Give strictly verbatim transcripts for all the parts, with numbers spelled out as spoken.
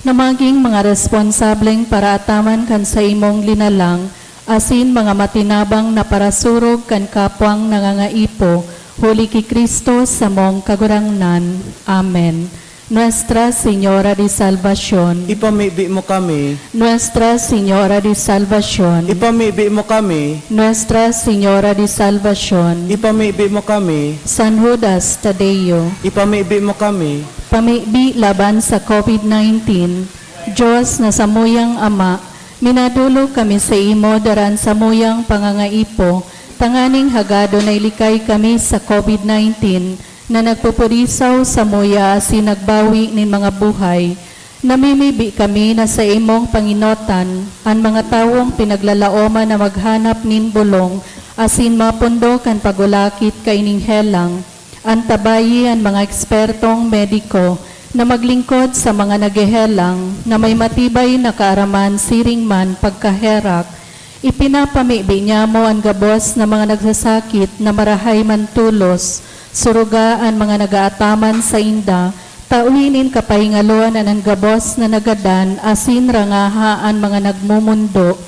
Na maging mga responsableng paraataman kan saimong linalang, asin mga matinabang na parasurog kan kapwang nangangaipo, huli ki Cristo samong Kagurangnan. Amen. Nuestra Señora de Salvacion. Ipamibi mo kami. Nuestra Señora de Salvacion. Ipamibi mo kami. Nuestra Señora de Salvacion. Ipamibi mo kami. San Judas Tadeo. Ipamibi mo kami. Pamibi laban sa COVID nineteen. Dios na samuyang Ama, minadolog kami saimo daran samuyang pangangaipo, tanganing hagadon na ilikay kami sa COVID nineteen na nagpupurisaw samuya asin nagbawi nin mga buhay. Namimibi kami na saimong pangenotan an mga tawong pinaglalaoman na maghanap nin bolong asin mapondo kan pagulakit kaining helang. Antabayi an mga ekspertong mediko na maglingkod sa mga naghehelang na may matibay na kaaraman siring man pagkaherak. Ipinapamibi niyamo an gabos na mga nagsasakit na marahay man tolos, suruga an mga nagaataman sainda, tawi nin kapahingaloan an gabos na nagadan asin rangaha an mga nagmomondo.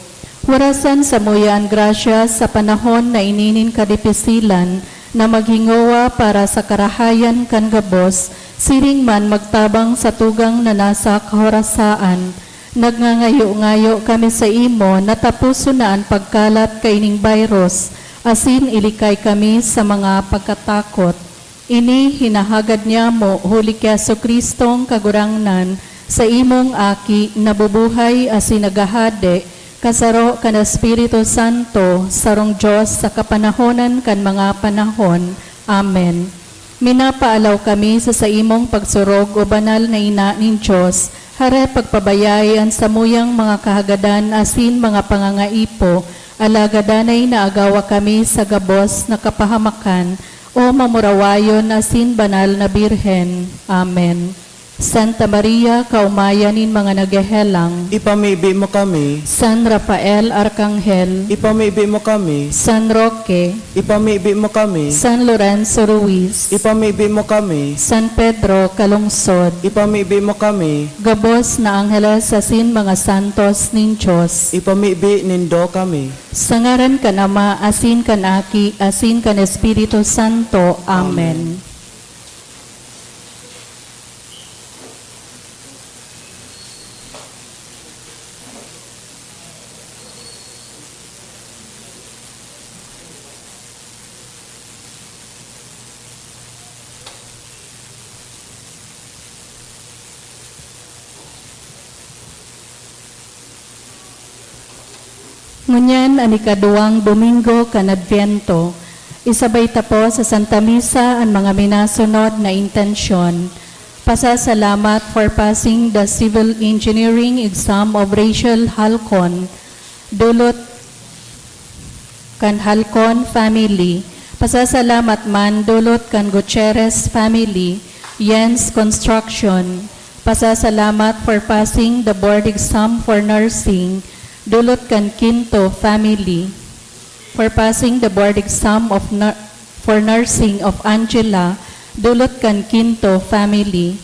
Warasan samuya an grasya sa panahon na ini nin kadipisilan na maghingowa para sa karahayan kan gabos, siring man magtabang sa tugang na nasa kahorasaan. Nagngangayo-ngayo kami saimo na taposon na an pagkalat kaining virus, asin ilikay kami sa mga pagkatakot. Ini hinahagad niamo huli ki Jesu-Cristong Kagurangnan, saimong Aki, nabubuhay asin naghahade, kasaro kan Espiritu Santo, sarong Dios sa kapanahonan kan mga panahon. Amen. Minapaalaw kami sa saimong pagsurog, O Banal na Ina nin Dios, hare pagpabayai an samuyang mga kahagadan asin mga pangangaipo, alagad danay naagawa kami sa gabos na kapahamakan, O mamurawayon asin banal na Birhen. Amen. Santa Maria, kaomayan nin mga naghehelang. Ipamibi mo kami. San Rafael Arkanghel. Ipamibi mo kami. San Roque. Ipamibi mo kami. San Lorenzo Ruiz. Ipamibi mo kami. San Pedro Calungsod. Ipamibi mo kami. Gabos na angheles asin mga santos nin Dios. Ipamibi nindo kami. Sa ngaran kan Ama, asin kan Aki, asin kan Espiritu Santo. Amen. Amen. Ngunyan an ikaduwang Domingo kan Adviento, isabay ta po sa Santa Misa an mga minasunod na intensyon. Pasasalamat for passing the Civil Engineering Exam of Rachel Halcon, dulot kan Halcon family. Pasasalamat man dulot kan Gutierrez family, Jens Construction. Pasasalamat for passing the board exam for nursing, dulot kan Quinto family. For passing the board exam of nur-, for nursing of Angela, dulot kan Quinto family.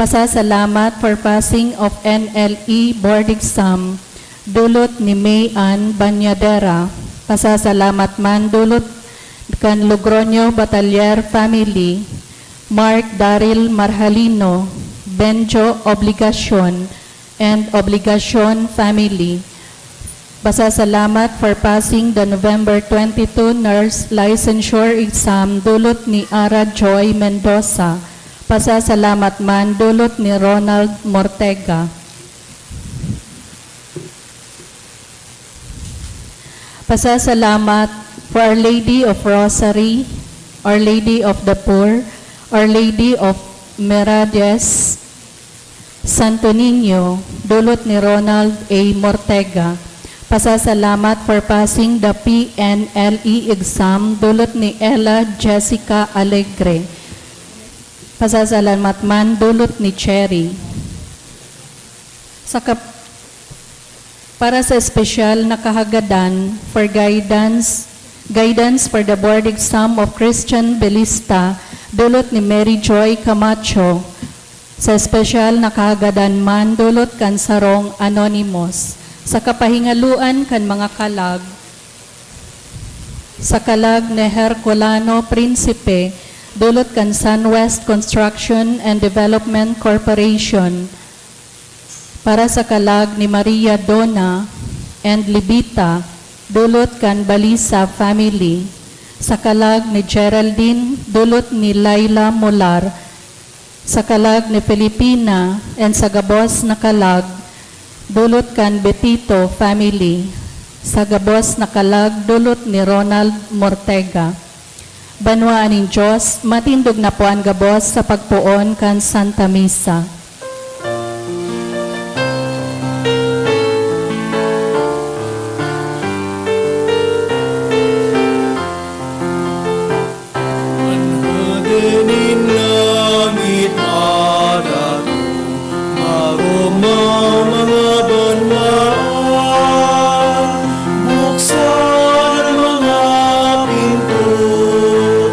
Pasasalamat for passing of N L E board exam, dulot ni May Ann Bañadera. Pasasalamat man dulot kan Logroño Batalier family, Mark Daryl Marhalino, Benjo Obligacion, and Obligacion family. Pasasalamat for passing the November twenty-two nurse licensure exam, dulot ni Ara Joy Mendoza. Pasasalamat man dulot ni Ronald Mortega. Pasasalamat for Our Lady of Rosary, Our Lady of the Poor, Our Lady of Mirades, Santo Niño, dulot ni Ronald A. Mortega. Pasasalamat for passing the P N L E exam, dulot ni Ella Jessica Alegre. Pasasalamat man dulot ni Cherry. Sa kap-, para sa espesyal na kahagadan, for guidance, guidance for the board exam of Christian Belista, dulot ni Mary Joy Camacho. Sa espesyal na kahagadan man, dulot kan sarong anonymous, sa kapahingaloan kan mga kalag, sa kalag ni Herculano Principe, dulot kan Sunwest Construction and Development Corporation, para sa kalag ni Maria Dona and Libita, dulot kan Balisa family, sa kalag ni Geraldine, dulot ni Laila Molar, sa kalag ni Filipina, and sa gabos na kalag, dulot kan Betito family, sa gabos na kalag, dulot ni Ronald Mortega. Banwaan nin Dios, matindog na po an gabos sa pagpoon kan Santa Misa. An Hade nin langit madatong, maogma an mga banwaan, buksan an mga pintoan,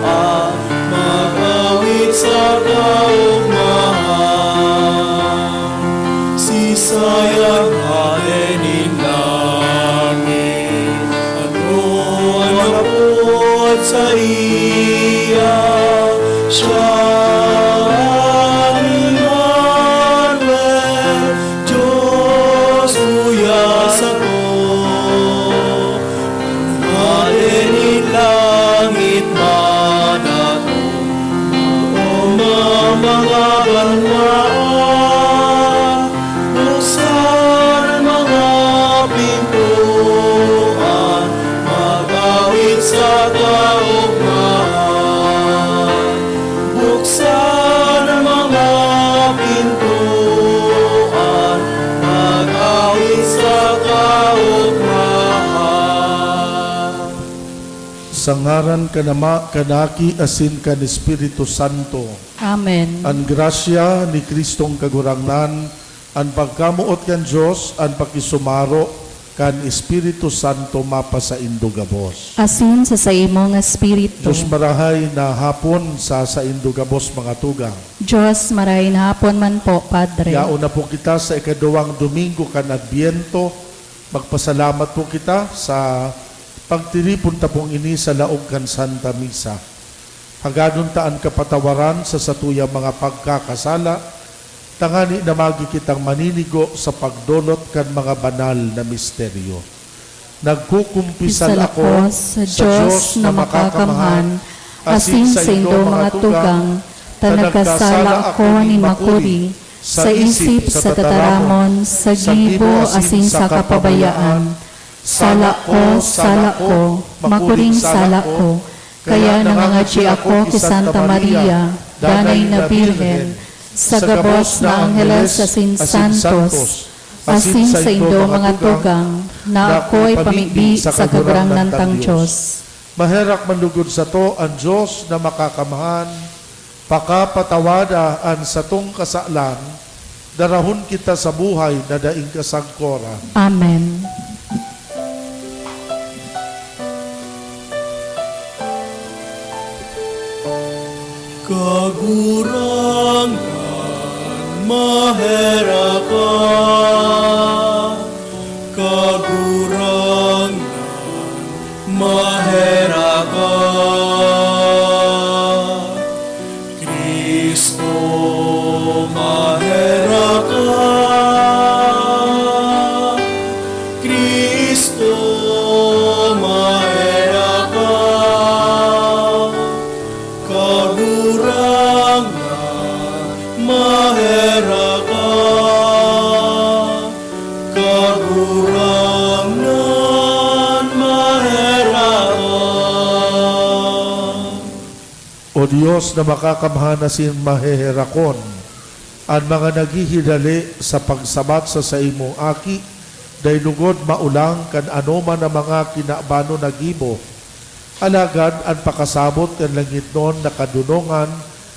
mag-awit sa kaogmahan. Siisay an Hade nin langit? Ano an apod saiya? Siya an Emmanuel, Dios tuya sato. Hade nin langit madatong, maogma an mga banwaan, buksan an mga pintoan, mag-awit sa kaogmahan. Buksan an mga pintoan, mag-awit sa kaogmahan. Sa ngaran kan Ama, kan Aki, asin kan Espiritu Santo. Amen. An grasya ni Kristong Kagurangnan, an pagkamoot kan Dios, an pakisumaro kan Espiritu Santo mapasaindo gabos. Asin sa saimong espiritu. Dios marahay na hapon sa saindo gabos, mga tugang. Dios marahay na hapon man po, Padre. Yaon na po kita sa ikaduwang Domingo kan Adbyento. Magpasalamat po kita sa pagtiripon ta pong ini sa laog kan Santa Misa. Hagadon ta an kapatawaran sa satuyang mga pagkakasala, tangani na magi kitang maninigo sa pagdolot kan mga banal na misteryo. Nagkukumpisal ako sa Dios na makakamhan, asin saindo, mga tugang, ta nagkasala ako nin makuri, sa isip, sa tataramon, sa gibo, asin sa kapabayaan. Sala ko, sala ko, makuring sala ko. Kaya nangangadyi ako ki Santa Maria, Danay na Birhen, sa gabos na angheles asin santos, asin saindo, mga tugang, na ako ipamibi sa Kagurangnan tang Dios. Maherak man lugod sato an Dios na makakamhan, pakapatawada an satong kasalan, darahon kita sa buhay na daing kasagkoran. Amen. Kagurangnan, maherak ka. Kagurangnan, maherak ka. Cristo, maherak ka. Cristo, maherak ka. Kagurangnan, maherak ka. Kagurangnan, maherak ka. O Dios na makakamhan asin maheherakon, an mga naghihidali sa pagsabat sa saimong Aki, dai lugod maulang kan anoman na mga kinabanon na gibo. Alagad an pakasabot kan langitnon na kadonongan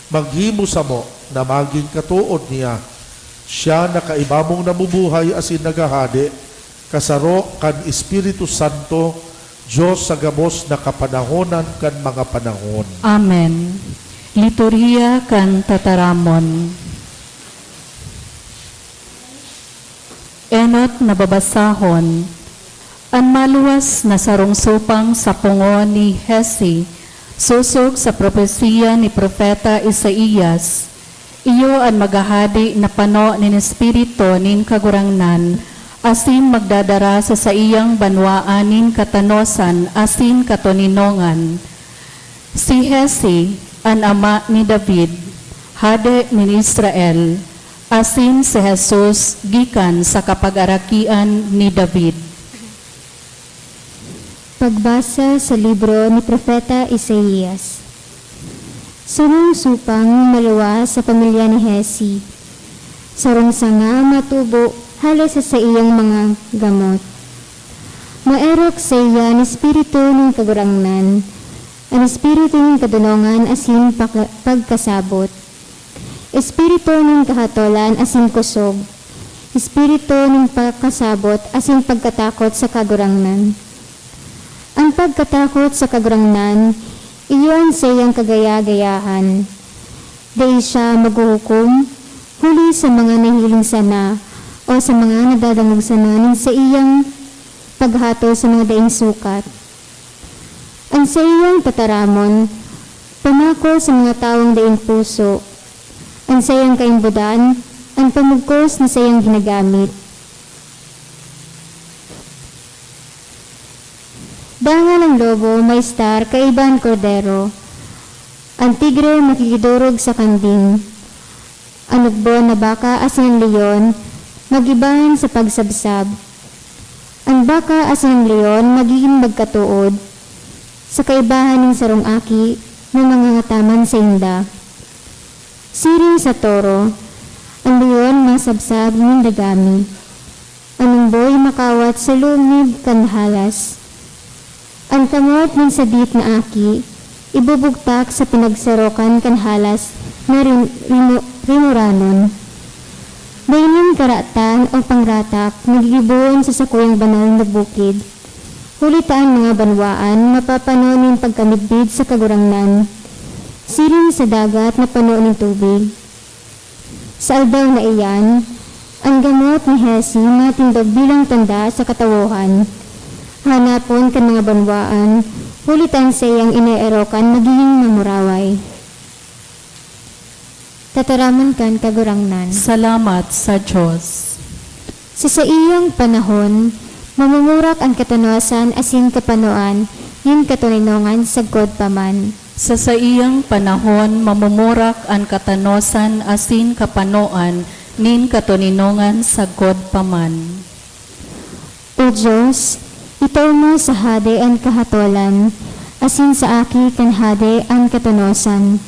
maghimo samo na magin katood niya. Siya na kaiba mong nabubuhay asin naghahade, kasaro kan Espiritu Santo, Dios sa gabos na kapanahonan kan mga panahon. Amen. Liturhiya kan Tataramon. Enot na babasahon. An maluwas na sarong supang sa pungon ni Hesi, sosog sa propesiya ni Propeta Isaias, iyo an maghahade na pano nin Espiritu nin Kagurangnan, asin magdadara sa saiyang banwaan nin katanosan asin katoninongan. Si Hesi, an ama ni David, hade nin Israel, asin si Jesus gikan sa kapagarakian ni David. Pagbasa sa libro ni Propeta Isaias. Sarong supang maluwas sa pamilya ni Hesi. Sarong sanga matubo hale sa saiyang mga gamot. Maerok saiya an Espiritu nin Kagurangnan, an Espiritu nin kadonongan asin paka-, pagkasabot, Espiritu nin kahatolan asin kosog, Espiritu nin pakasabot asin pagkatakot sa Kagurangnan. An pagkatakot sa Kagurangnan, iyo an saiyang kagaya-gayahan. Dai siya maghuhukom huli sa mga nahiling sana o sa mga nadadangog sana nin saiyang paghatol sa mga daing sukat. An saiyang tataramon, pamakol sa mga tawong daing puso. An saiyang kaimbodan, an pamugkos na saiyang ginagamit. Dangan an lobo maestar kaiba an kordero. An tigre makikidorog sa kanding. An ugbon na baka asin an leon magibahan sa pagsabsab. An baka asin an leon magigin magkatood sa kaibahan nin sarong aki na mangangataman sainda. Siring sa toro, an leon masabsab nin dagami. An umboy makawat sa lomib kan halas. An kamot nin sadit na aki ibubugtak sa pinagsarokan kan halas na rin-, rino-, rinoranon. Dai nin karatan o pangratak na gigibohon sa sakuyang banal na bukid, huli ta an mga banwaan mapapano nin pagkamidbid sa Kagurangnan, siring sa dagat na pano nin tubig. Sa aldaw na iyan, an gamot ni Hesi matindog bilang tanda sa katawohan. Hanapon kan mga banwaan, huli ta an saiyang ineerokan magigin mamuraway. Tataramon kan Kagurangnan. Salamat sa Dios. Sa saiyang panahon, mamumurak an katanosan asin kapanoan nin katoninongan sagkod pa man. Sa saiyang panahon, mamumurak an katanosan asin kapanoan nin katoninongan sagkod pa man. O Dios, itao mo sa hade an kahatolan, asin sa aki kan hade an katanosan.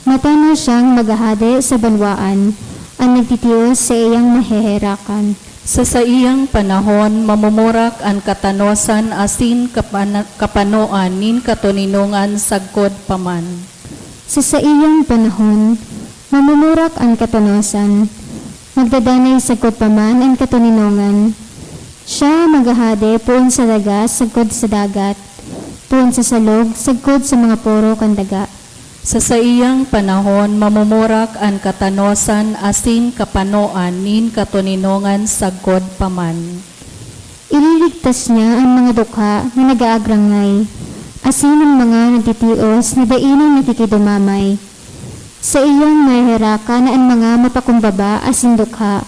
Matano siyang maghahade sa banwaan, an nagtitios sa iyang maheherakan. Sa saiyang panahon, mamumurak an katanosan asin kapana-, kapanoan nin katoninongan sagkod pa man. Sa saiyang panahon, mamumurak an katanosan, magdadanay sagkod pa man an katoninongan. Siya maghahade poon sa daga sagkod sa dagat, poon sa salog sagkod sa mga poro kan daga. Sa saiyang panahon, mamumurak an katanosan asin kapanoan nin katoninongan sagkod pa man. Ililigtas niya an mga dukha na nag-aagrangay, asin an mga nagtitios na dai na nakikidumamay. Saiyang maheherakan an mga mapakumbaba asin dukha.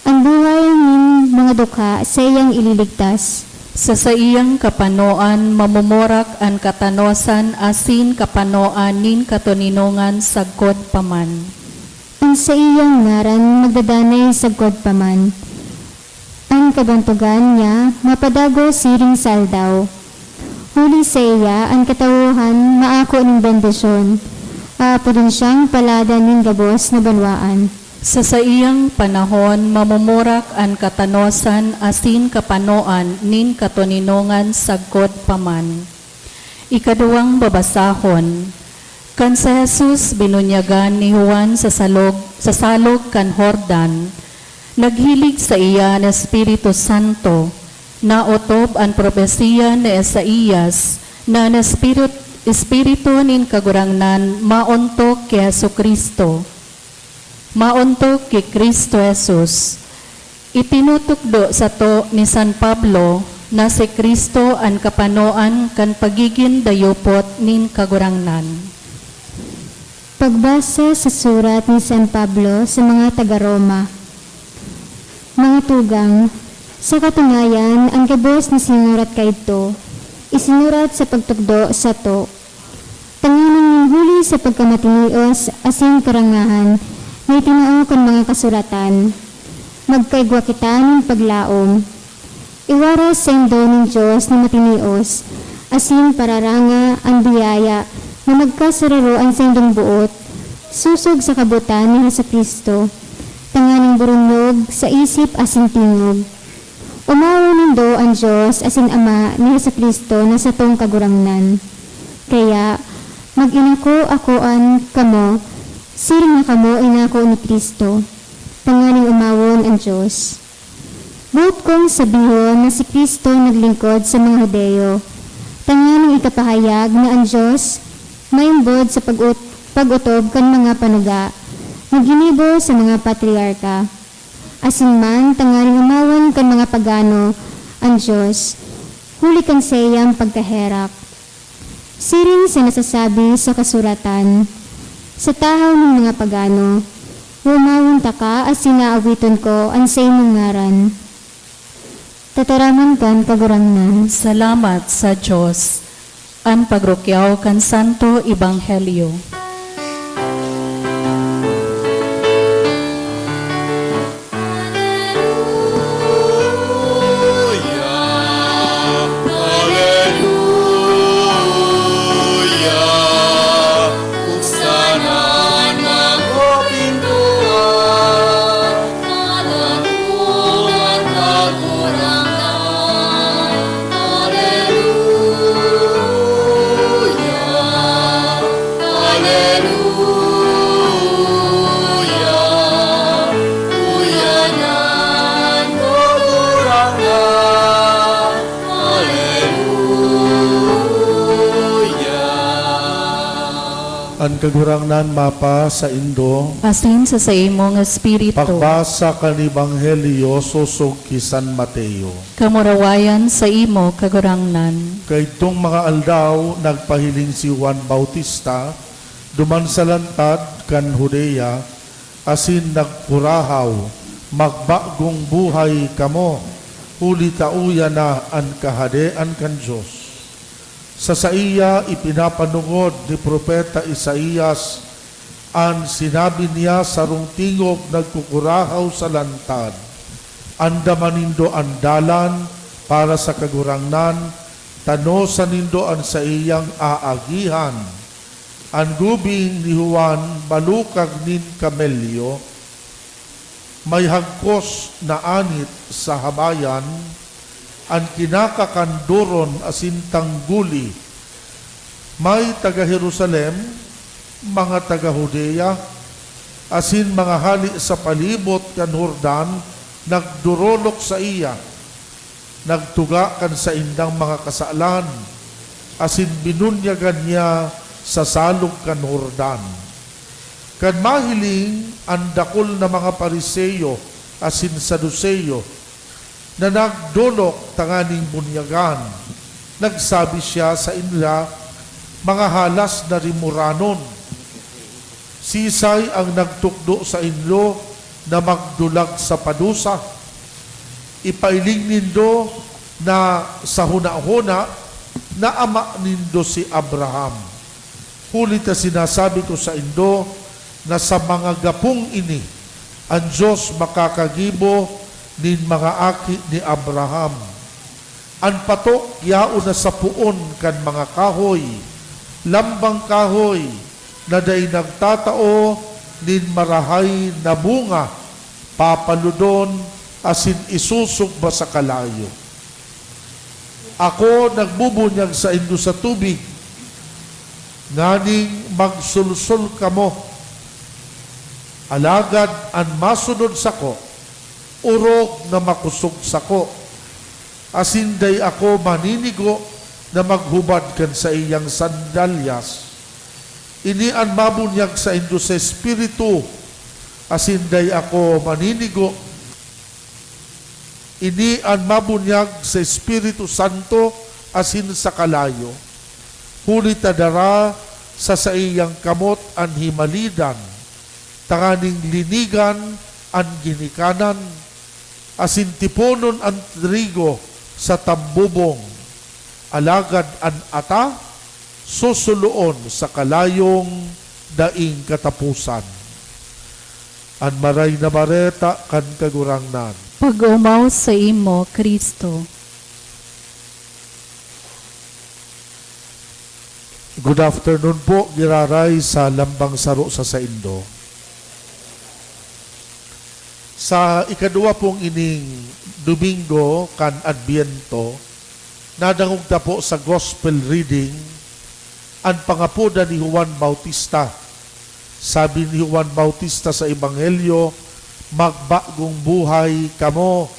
An buhay nin mga dukha saiyang ililigtas. Sa saiyang kapanoan, mamumurak an katanosan asin kapanoan nin katoninongan sagkod pa man. An saiyang ngaran magdadanay sagkod pa man. An kabantogan niya mapadagos siring sa aldaw. Huli saiya, an katawohan maako nin bendisyon. Aapodon siyang Palada nin gabos na banwaan. Sa saiyang panahon, mamumurak an katanosan asin kapanoan nin katoninongan sagkod pa man. Ikaduwang babasahon. Kan si Jesus binunyagan ni Juan sa salog, sa salog kan Jordan, naghilig saiya an Espiritu Santo. Naotob an propesiya ni Isaias na an Espirit-, Espiritu nin Kagurangnan maontok ki Jesu-Cristo. Maontok ki Cristo Jesus. Itinutukdo sato ni San Pablo na si Cristo an kapanoan kan pagigin dayupot nin Kagurangnan. Pagbasa sa surat ni San Pablo sa mga taga-Roma. Mga tugang, sa katunayan, an gabos na sinurat kaidto, isinurat sa pagtukdo sato, tanganing huli sa pagkamatinios asin karangahan na itinao kan mga kasuratan, magkaigwa kita nin paglaom. Iwaras saindo nin Dios na matinios asin pararanga an biyaya na magkasararo an saindong boot sosog sa kabotan ni Jesu-Cristo, tanganing boronyog sa isip asin tingog. Omawon nindo an Dios asin Ama ni Jesu-Cristo na satong Kagurangnan. Kaya, mag-inako-akoan kamo, siring na kamo inako ni Cristo, tanganing omawon an Dios. Boot kong sabihon na si Cristo naglingkod sa mga Judio, tanganing ikapahayag na an Dios maimbod sa pag-ut-, pag-otob kan mga panuga na ginibo sa mga patriarka, asin man tanganing omawon kan mga pagano an Dios, huli kan saiyang pagkaherak. Siring sa nasasabi sa kasuratan, "Sa tahaw nin mga pagano, omawon taka asin aawiton ko an saimong ngaran." Tataramon kan Kagurangnan. Salamat sa Dios. An pagrukyaw kan Santo Ebanghelyo. Aleluya, aleluya, buksan an mga pintuan, malatong an Kagurangnan. Aleluya, aleluya, uya an Kagurangnan. Aleluya. An Kagurangnan mapasaindo. Asin sa saimong espiritu. Pagbasa kan Ebanghelyo sosog ki San Mateo. Kamurawayan saimo, Kagurangnan. Kaidtong mga aldaw, nagpahiling si Juan Bautista duman sa lantad kan Judea, asin nagkurahaw, "Magbagong buhay kamo, huli ta uya na an Kahadean kan Dios." Sa saiya ipinapanongod ni Propeta Isaias an sinabi niya, "Sarong tingog nagkukurahaw sa lantad, 'Andama nindo an dalan para sa Kagurangnan, tanosa nindo an saiyang aagihan.'" An gubing ni Juan malukag nin kamelyo, may hagkos na anit sa habayan, an kinakakan doron asin tangguli. May taga Jerusalem, mga taga Judea, asin mga hale sa palibot kan Jordan nagdorolok saiya. Nagtuga kan saindang mga kasalan, asin binunyagan niya sa salog kan Jordan. Kan mahiling an dakul na mga Fariseo asin Saduceo na nagdolok tanganing bunyagan, nagsabi siya sainda, "Mga halas na rimoranon, siisay an nagtukdo saindo na magdulag sa padusa? Ipailing nindo na sa hunahuna na ama nindo si Abraham. Huli ta sinasabi ko saindo na sa mga gapong ini, an Dios makakagibo nin mga aki ni Abraham. An patok yaon na sa poon kan mga kahoy, lambang kahoy na dai nagtatao nin marahay na bunga, papaludon asin isosogba sa kalayo. Ako nagbubunyag saindo sa tubig, nganing magsolsol kamo. Alagad an masunod sako, orog na makosog sako, asin dai ako maninigo na maghubad kan saiyang sandalyas. Ini an mabunyag saindo sa Espiritu, asin dai ako maninigo Ini an mabunyag sa Espiritu Santo asin sa kalayo, huli ta dara sa saiyang kamot an himalidan, tanganing linigan an ginikanan, asin tiponon an trigo sa tambubong, alagad an ata susuloon sa kalayong daing kataposan. An Maray na Bareta kan Kagurangnan. Pag-omaw saimo, Cristo. Good afternoon po, giraray sa lambang saro sa saindo. Sa ikaduwa pong ining Domingo kan Adbyento, nadangog ta po sa gospel reading an pangapodan ni Juan Bautista. Sabi ni Juan Bautista sa Ebanghelyo, "Magbagong buhay kamo,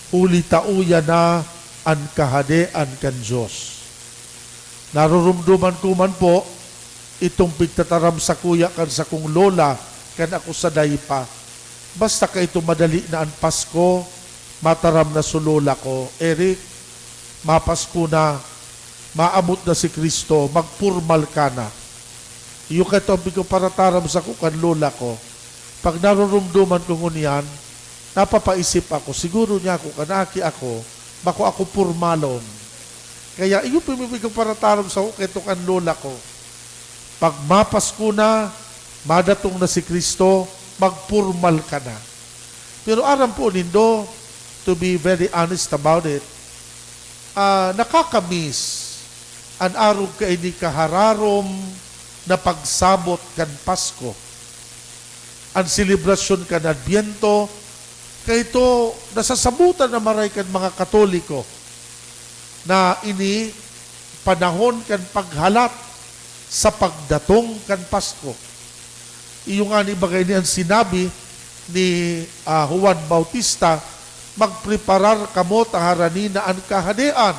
huli ta uya na an Kahadean kan Dios." Naroromdoman ko man po itong pigtataram sakuya kan sakong lola kan ako saday pa. Basta kaito madali na an Pasko, mataram na so lola ko, "Eric, mapasko na, maabot na si Cristo, magpormal ka na." Iyo kaito an pigparataram sako kan lola ko. Pag naroromdoman ko ngunyan, napapaisip ako, "Siguro niya ako, kan aki ako, bako ako pormalon." Kaya iyo po may pigparataram sako kaito kan lola ko. Pag mapasko na, madatong na si Cristo, magpormal ka na. Pero aram po nindo, to be very honest about it, ah, nakakamiss an arog kaini kahararom na pagsabot kan Pasko. An selebrasyon kan Adbyento, kaito nasasabotan na maray kan mga Katoliko na ini panahon kan paghalat sa pagdatong kan Pasko. Iyo ngani baga ini an sinabi ni, ah, Juan Bautista, "Magpreparar kamo ta harani na an Kahadean."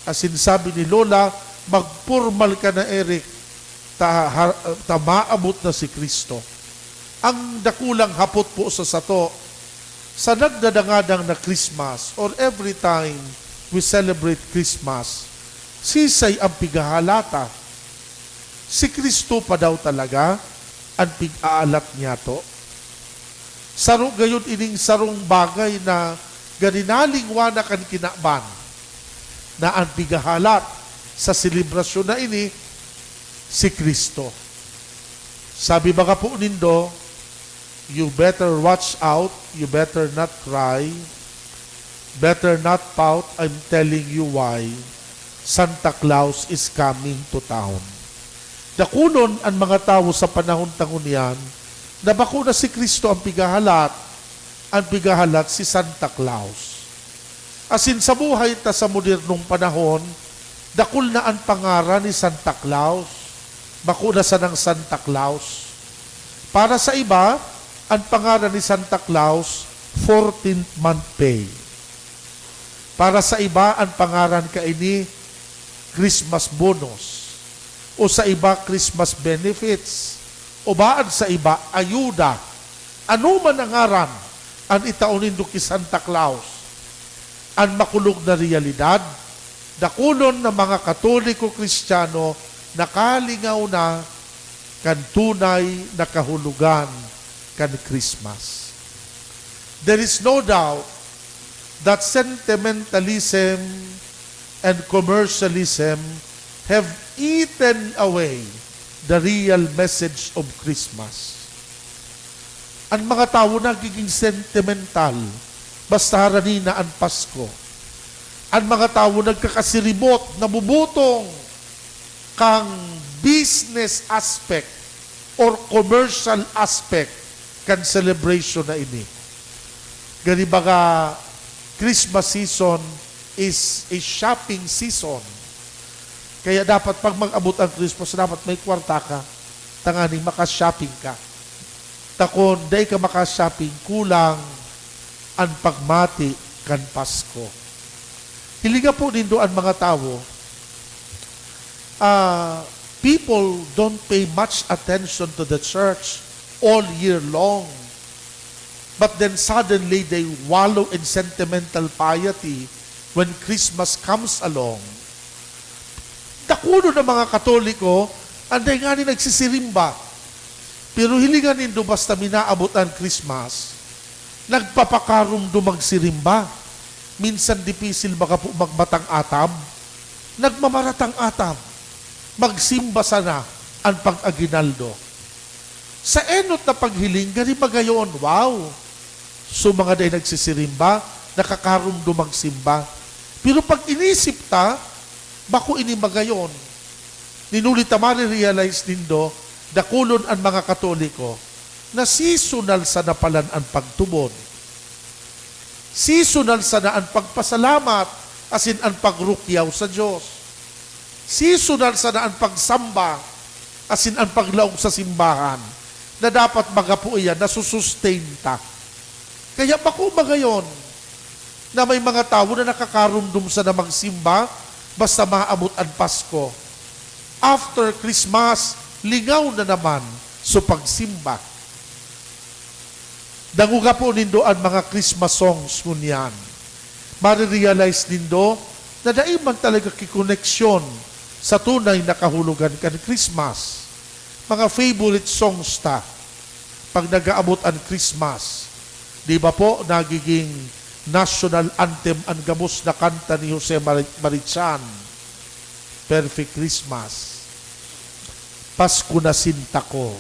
Asin sabi ni Lola, "Magpormal ka na, Eric, ta, ha, ta maabot na si Cristo." Ang dakulang hapot po sa sato, sa nagdadangadang na Christmas or every time we celebrate Christmas, sisay ang pigahalata? Si Cristo pa daw talaga an pig-aalat niyato? Saro gayod ining sarong bagay na ganinalingwa na kan kinaban, na an pigahalat sa selebrasyon na ini, si Cristo. Sabi baga po nindo, "You better watch out, you better not cry, better not pout, I'm telling you why, Santa Claus is coming to town." Dakulon an mga tawo sa panahon ta ngunyan na bako na si Cristo ang pigahalat, ang pigahalat si Santa Claus. Asin sa buhay ta sa modernong panahon, dakul na an pangaran ni Santa Claus. Bako na sanang Santa Claus. Para sa iba, an pangaran ni Santa Claus, fourteenth month pay. Para sa iba, an pangaran kaini, Christmas bonus. O sa iba, Christmas benefits. O baad sa iba, ayuda. Ano man ang ngaran, an itao nindo ki Santa Claus. An makulog na realidad, dakulon na mga Katoliko Kristiyano nakalingaw na kan tunay na kahulogan kan Christmas. There is no doubt that sentimentalism and commercialism have eaten away the real message of Christmas. An mga tawo nagiging sentimental basta harani na an Pasko. An mga tawo nagkakasiribot, nabubutong kan business aspect or commercial aspect kan celebration na ini. Gani baga, Christmas season is a shopping season. Kaya dapat pag mag-abot ang Christmas, dapat may kwarta ka, tanganing maka-shopping ka. Ta kun dai ka maka-shopping, kulang an pagmati kan Pasko. Hilinga po nindo an mga tawo, ah, people don't pay much attention to the church all year long. But then suddenly they wallow in sentimental piety when Christmas comes along. Dakulon na mga Katoliko an dai ngani nagsisirimba. Pero hilingan nindo, basta minaabot an Christmas, nagpapakaromdom magsirimba. Minsan dipisil magapo magmatang atab. Nagmamaratang atab. Magsimba sana an pag-aguinaldo. Sa enot na paghiling, gari magayon, wow! So, mga dai nagsisirimba, nakakaromdom magsimba. Pero pag inisip ta, bako ini magayon. Ninuli ta marirealize nindo, dakulon an mga Katoliko na seasonal sana palan an pagtubod. Seasonal sana an pagpasalamat asin an pagrukyaw sa Dios. Seasonal sana an pagsamba asin an paglaog sa simbahan na dapat magapo iyan nasusustain ta. Kaya bako magayon na may mga tawo na nakakaromdom sana magsimba basta maabot an Pasko. After Christmas, lingaw na naman so pagsimba. Dangoga po nindo an mga Christmas songs ngunyan. Marirealize nindo na dai man talaga kikoneksyon sa tunay na kahulogan kan Christmas. Mga favorite songs ta pag nag-aabot an Christmas. Di ba po nagiging national anthem an gabos na kanta ni Jose Mari-, Marichan? Perfect Christmas. Pasko na sinta ko.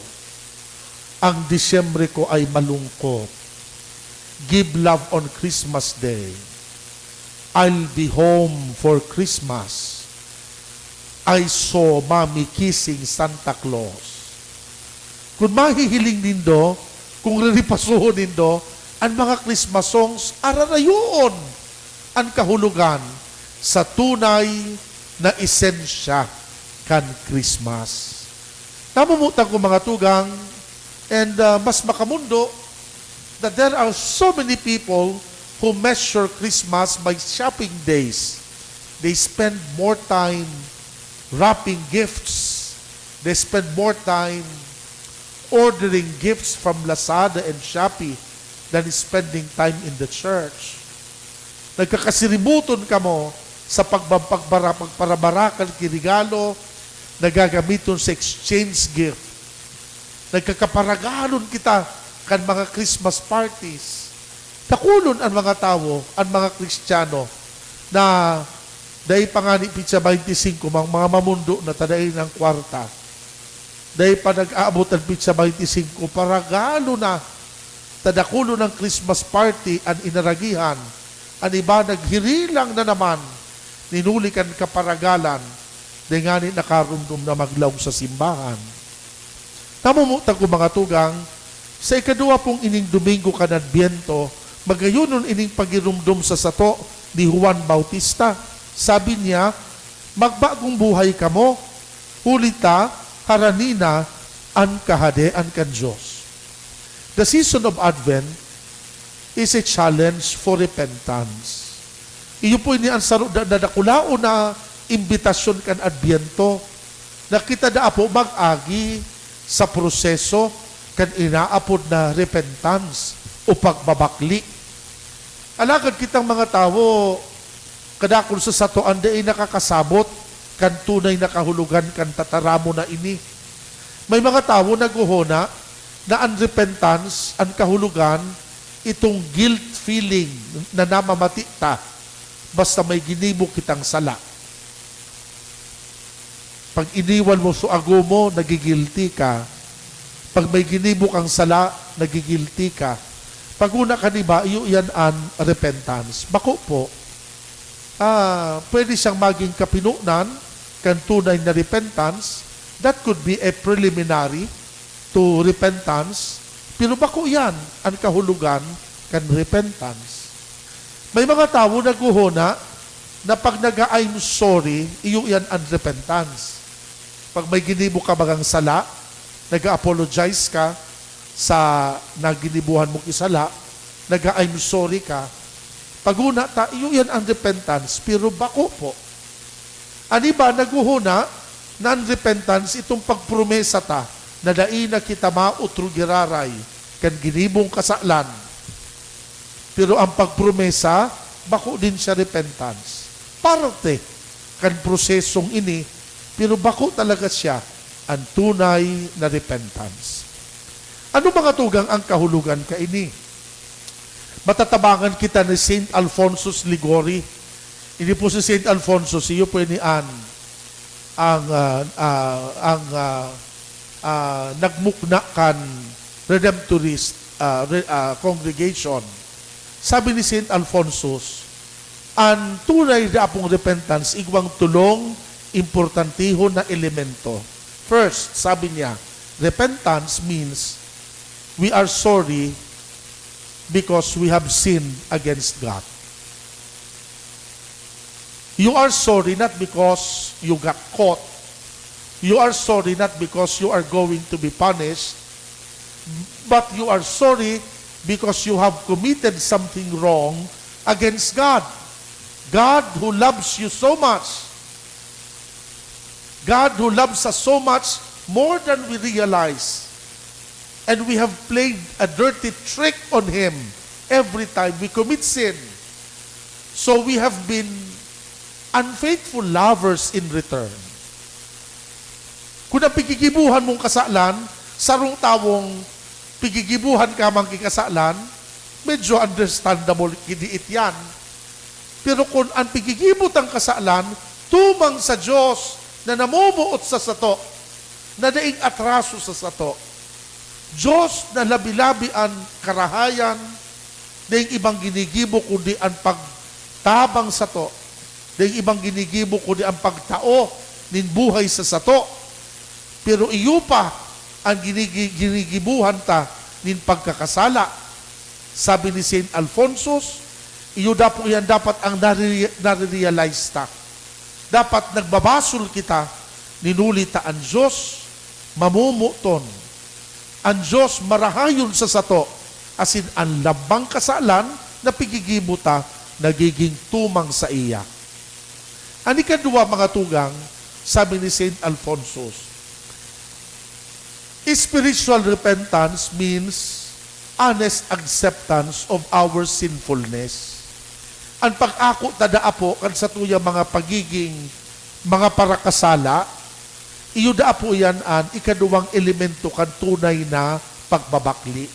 Ang Disyembre ko ay malungkot. Give love on Christmas Day. I'll be home for Christmas. I saw Mommy kissing Santa Claus. Kung mahihiling nindo, kung riripasohon nindo, an mga Christmas songs, ararayoon an kahulogan sa tunay na esensya kan Christmas. Namumutan ko, mga tugang, and, ah, mas makamundo that there are so many people who measure Christmas by shopping days. They spend more time wrapping gifts. They spend more time ordering gifts from Lazada and Shopee than spending time in the church. Nagkakasiributon kamo sa pagbab-, pagbara-, pagparabarakal ki regalo na gagamiton sa exchange gift. Nagkakaparagalon kita kan mga Christmas parties. Dakulon an mga tawo, an mga Kristiyano, na dai pa ngani pitsa baynte singko, mga, mga mamundo na ta dai nang kwarta. Dai pa nag-aabot an pitsa baynte singko, paragalo na. Ta dakulon an Christmas party an inaragihan. An iba naghirilang na naman, ninuli kan kaparagalan, dai ngani nakaromdom na maglaog sa simbahan. Namumutan ko, mga tugang, sa ikaduwa pong ining Domingo kan Adbyento, magayonon ining pagiromdom sa sato ni Juan Bautista. Sabi niya, "Magbagong buhay kamo, huli ta harani na an Kahadean kan Dios." The season of Advent is a challenge for repentance. Iyo po ini an saro na, na dakulaon na imbitasyon kan Adbyento, na kita daa po mag-agi sa proseso kan inaapod na repentance o pagbabakli. Alagad kitang mga tawo, kadakul sa sato an dai nakakasabot kan tunay na kahulogan kan tataramon na ini. May mga tawo naghohona na an repentance, an kahulogan, itong guilt feeling na namamati ta basta may ginibo kitang sala. Pag iniwan mo so ago mo, nagigilti ka. Pag may ginibo kang sala, nagigilti ka. Pag una ka niba, iyo iyan an repentance. Bako po. Ah, pwede siyang maging kapinonan kan tunay na repentance. That could be a preliminary to repentance. Pero bako iyan an kahulogan kan repentance. May mga tawo naghohona na pag naga-"I'm sorry," iyo iyan an repentance. Pag may ginibo ka bagang sala, nag-a-apologize ka sa naginibuhan mo ki sala, naga-"I'm sorry" ka. Pag una ta, iyo iyan an repentance, pero bako po. An iba naghohona na an repentance itong pagpromesa ta na dai na kita maotro giraray kan ginibong kasalan. Pero ang pagpromesa, bako din siya repentance. Parte kan prosesong ini, pero bako talaga siya ang tunay na repentance. Ano, mga tugang, ang kahulogan kaini? Matatabangan kita ni Saint Alphonsus Liguori. Ini po si Saint Alphonsus, iyo po ini an, ang, ah, ah, ang, ah, ah, nagmukna kan Redemptorist, ah, re-, ah, congregation. Sabi ni Saint Alphonsus, "An tunay na apong repentance, igwang tolong importantihon na elemento." First, sabi niya, repentance means we are sorry because we have sinned against God. You are sorry not because you got caught. You are sorry not because you are going to be punished, but you are sorry because you have committed something wrong against God. God who loves you so much. God who loves us so much, more than we realize. And we have played a dirty trick on Him every time we commit sin. So we have been unfaithful lovers in return. Kung ang pigigibuhan mong kasalan, sarong tawong pigigibuhan ka man ki kasalan, medyo understandable, kidiit yan. Pero kun an pigigibo tang kasalan tumang sa Dios na namumuot sa sato, na daing atraso sa sato, Dios na labi-labi an karahayan, daing ibang ginigibo kundi an pagtabang sato, daing ibang ginigibo kundi an pagtao nin buhay sa sato. Pero iyo pa an ginigi-, ginigibuhan ta nin pagkakasala. Sabi ni Saint Alphonsus, iyo dapo iyan dapat ang nare-, nare-realize ta. Dapat nagbabasol kita, ninuli ta an Dios mamomoton. An Dios marahayon sa sato, asin an lambang kasalan na pigigibo ta nagiging tumang saiya. An ikaduwa, mga tugang, sabi ni Saint Alphonsus, spiritual repentance means honest acceptance of our sinfulness. An pag-ako ta daa po kan satuyang mga pagiging mga parakasala, iyo daa po iyan an ikaduwang elemento kan tunay na pagbabakli.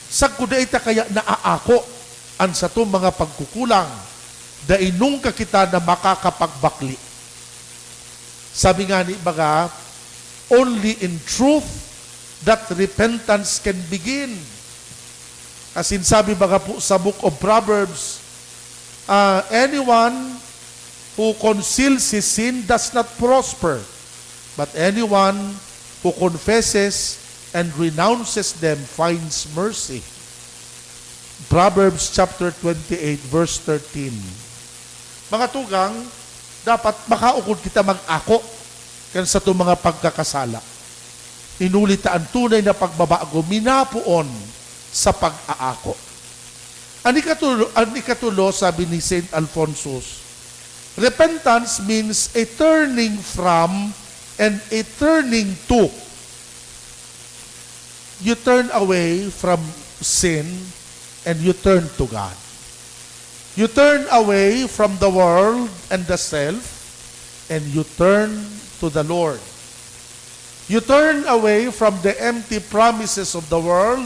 Sagkod dai ta kaya naaako an satong mga pagkukulang, dai nungka kita na makakapagbakli. Sabi ngani baga, "Only in truth that repentance can begin." Asin sabi baga po sa Book of Proverbs, ah, "Anyone who conceals his sin does not prosper, but anyone who confesses and renounces them finds mercy." Proverbs chapter twenty-eight, verse thirteen. Mga tugang, dapat makaukod kita mag-ako kan satong mga pagkakasala. Hinuli ta an tunay na pagbabago minapoon sa pag-aako. An ikatulo, an ikatulo, sabi ni Saint Alphonsus, repentance means a turning from and a turning to. You turn away from sin and you turn to God. You turn away from the world and the self and you turn to the Lord. You turn away from the empty promises of the world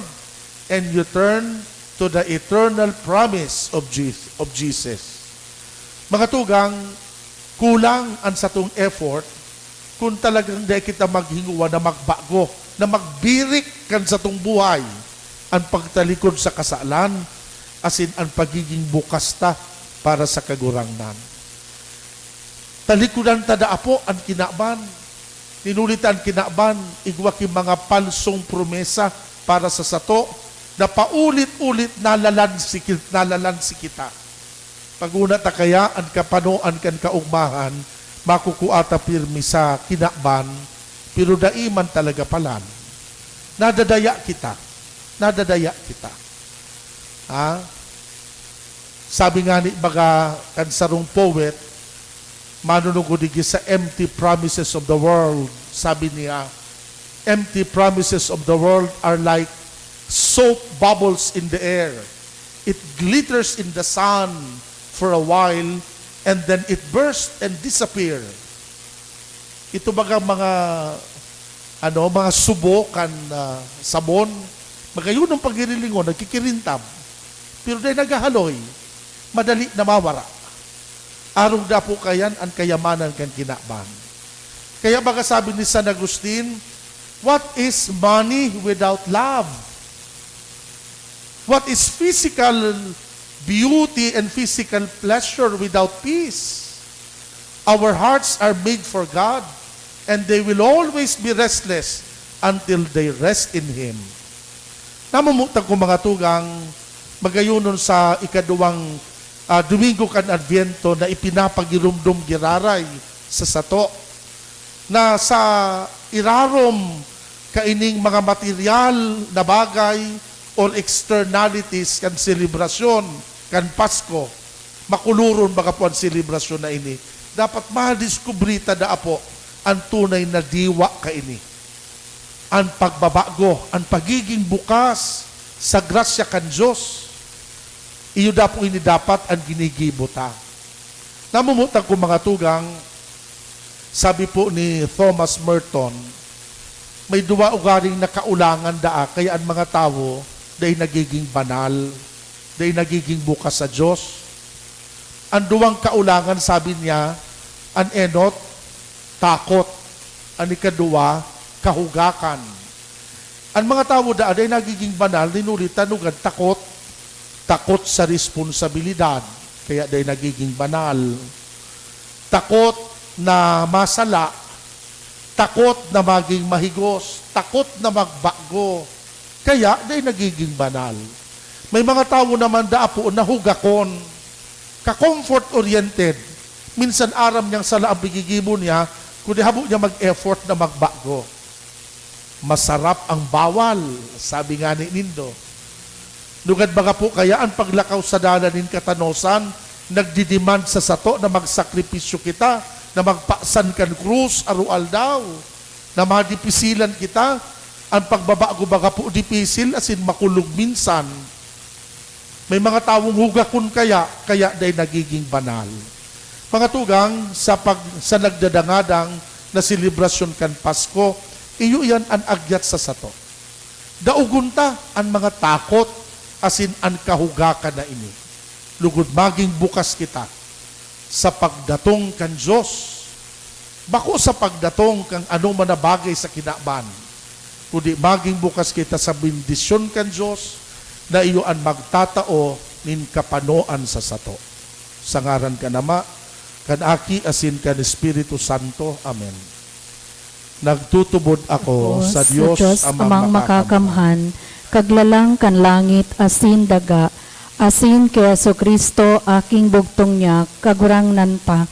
and you turn to the eternal promise of Je-, of Jesus. Mga tugang, kulang an satong effort kun talagang dai kita maghingowa na magbago, na magbirik kan satong buhay, an pagtalikod sa kasalan, asin an pagiging bukas ta para sa Kagurangnan. Talikodan ta daa po an kinaban. Hinuli ta an kinaban, igwa ki mga palsong promesa para sa sato na paulit-ulit nalalansi ki-, nalalansi kita. Paguna ta kaya an kapanoan kan kaogmahan, makukua ta pirmi sa kinaban, pero dai man talaga palan. Nadadaya kita. Nadadaya kita. Ha? Sabi ngani baga kan sarong poet, manunungod digdi sa empty promises of the world, sabi niya, "Empty promises of the world are like soap bubbles in the air. It glitters in the sun for a while, and then it bursts and disappear. Ito baga mga, ano, mga subo kan, ah, sabon, magayon ang pagirilingon, nagkikirintab. Pero dai naghahaloy, madali na mawara. Arog dapo kayan an kayamanan kan kinaban. Kaya baga sabi ni San Agustin, "What is money without love? What is physical beauty and physical pleasure without peace? Our hearts are made for God, and they will always be restless until they rest in Him." Namumutan ko, mga tugang, magayonon sa ikaduwang, ah, Domingo kan Adviento na ipinapagiromdom giraray sa sato, na sa irarom kaining mga material na bagay or externalities kan selebrasyon kan Pasko, makuloron baga po an selebrasyon na ini. Dapat madiskubre ta daa po an tunay na diwa kaini. An pagbabago, an pagiging bukas sa grasya kan Dios. Iyo dapo ini dapat an ginigibo ta. Namumutan ko, mga tugang, sabi po ni Thomas Merton, may duwa ugaring nakaulangan daa, kaya an mga tawo dai nagiging banal, dai nagiging bukas sa Dios. An duwang kaulangan, sabi niya, an enot, takot. An ikaduwa, kahugakan. An mga tawo daa dai nagiging banal, nin huli ta nugad takot. Takot sa responsabilidad, kaya dai nagiging banal. Takot na masala, takot na maging mahigos, takot na magbago, kaya dai nagiging banal. May mga tawo naman daa po na hugakon, ka-comfort-oriented. Minsan aram niyang sala ang gigigibo niya, kundi habo niya mag-effort na magbago. "Masarap ang bawal," sabi ngani nindo. Nugad baga po kaya an paglakaw sa dalan nin katanosan nagdi-demand sa sato na magsakripisyo kita, na magpasan kan krus aroaldaw, na madipisilan kita. An pagbabago baga po dipisil asin makulog minsan. May mga tawong hugakon kaya, kaya dai nagiging banal. Mga tugang, sa pag-, sa nagdadangadang na selebrasyon kan Pasko, iyo iyan an agyat sa sato. Daogon ta an mga takot asin an kahugakan na ini, lugod maging bukas kita sa pagdatong kan Dios. Bako sa pagdatong kan anoman na bagay sa kinaban, kundi magin bukas kita sa bendisyon kan Dios na iyo an magtatao nin kapanoan sa sato. Sa ngaran kan Ama, kan Aki, asin kan Espiritu Santo. Amen. Nagtutubod ako sa Dios Amang Makakamhan, Kaglalang kan langit asin daga, asin ki Jesu-Cristo, Aking bugtong niya, Kagurangnan ta.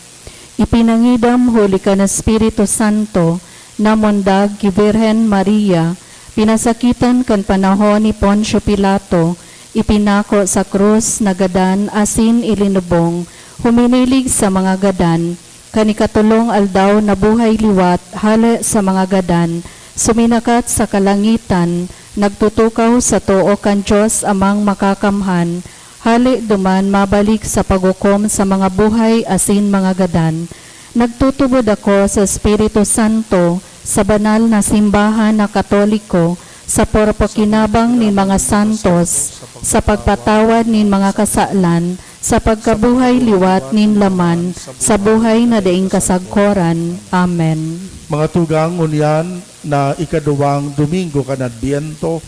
Ipinangidam huli kan Espiritu Santo, namundag ki Birhen Maria, pinasakitan kan panahon ni Poncio Pilato, ipinako sa krus, nagadan asin ilinubong, huminilig sa mga gadan, kan ikatolong aldaw nabuhay liwat hale sa mga gadan, suminakat sa kalangitan, nagtutukaw sa too kan Dios Amang Makakamhan, hale duman mabalik sa paghukom sa mga buhay asin mga gadan. Nagtutubod ako sa Espiritu Santo, sa banal na simbahan na Katoliko, sa poropakinabang nin mga santos, sa pagpatawad nin mga kasalan, sa pagkabuhay liwat nin laman, sa buhay na daing kasagkoran. Amen. Mga tugang, ngunyan na ikaduwang Domingo kan Adbyento,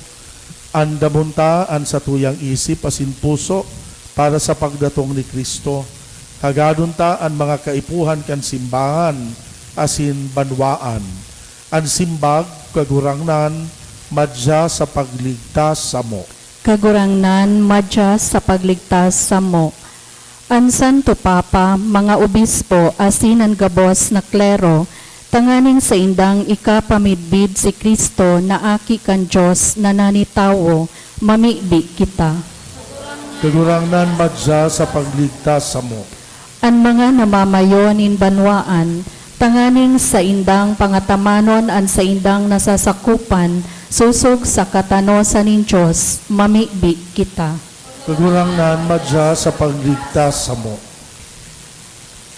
andamon ta an satuyang isip asin puso para sa pagdatong ni Cristo. Hagadon ta an mga kaipuhan kan simbahan asin banwaan. An simbag, Kagurangnan, madya sa pagligtas samo. Kagurangnan, madya sa pagligtas samo. An Santo Papa, mga obispo, asin an gabos na klero, tanganing saindang ikapamidbid si Cristo na Aki kan Dios na nani tawo, mamibi kita. Kagurangnan, madya sa pagligtas samo. An mga namamayo nin banwaan, tanganing saindang pangatamanon an saindang nasasakopan, sosog sa katanosan nin Dios, mamibi kita. Kagurangnan, madya sa pagligtas samo.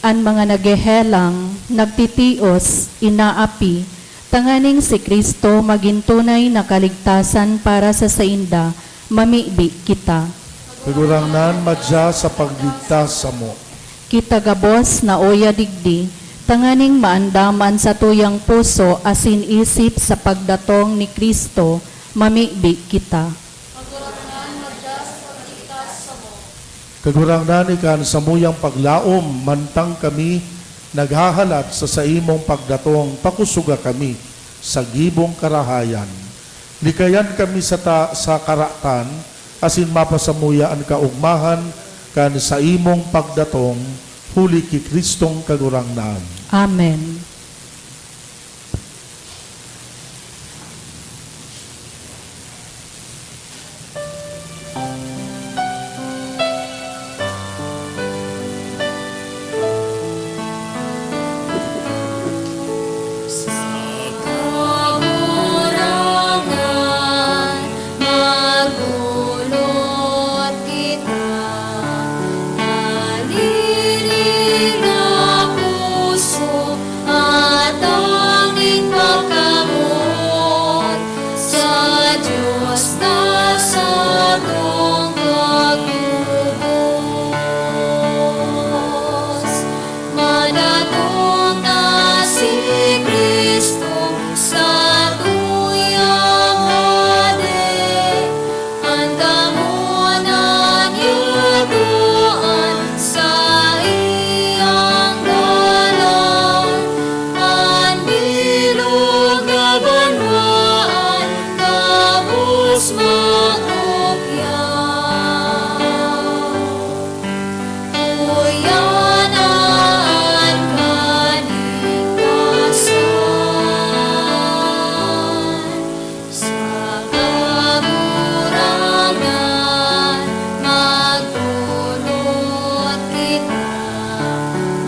An mga naghehelang, nagtitios, inaapi, tanganing si Cristo magin tunay na kaligtasan para sa sainda, mamibi kita. Kagurangnan, madya sa pagligtas samo. Kita gabos na uya digdi, tanganing maandam an satuyang puso asin isip sa pagdatong ni Cristo, mamibi kita. Kagurangnan, ika an samuyang paglaom, mantang kami naghahalat sa saimong pagdatong, pakusoga kami sa gibong karahayan. Likayan kami sa ta-, sa karatan, asin mapasamuya an kaogmahan kan saimong pagdatong, huli ki Cristong Kagurangnan. Amen. Atang nin pagkamoot sa Dios na satong Kagurangnan. Madatong na si Cristo, satuyang Hade. Andamon an yato an saiyang dalan, an bilog na banwaan gabos makopya. Uya na an kaligtasan. Sa Kagurangnan magtulod kita,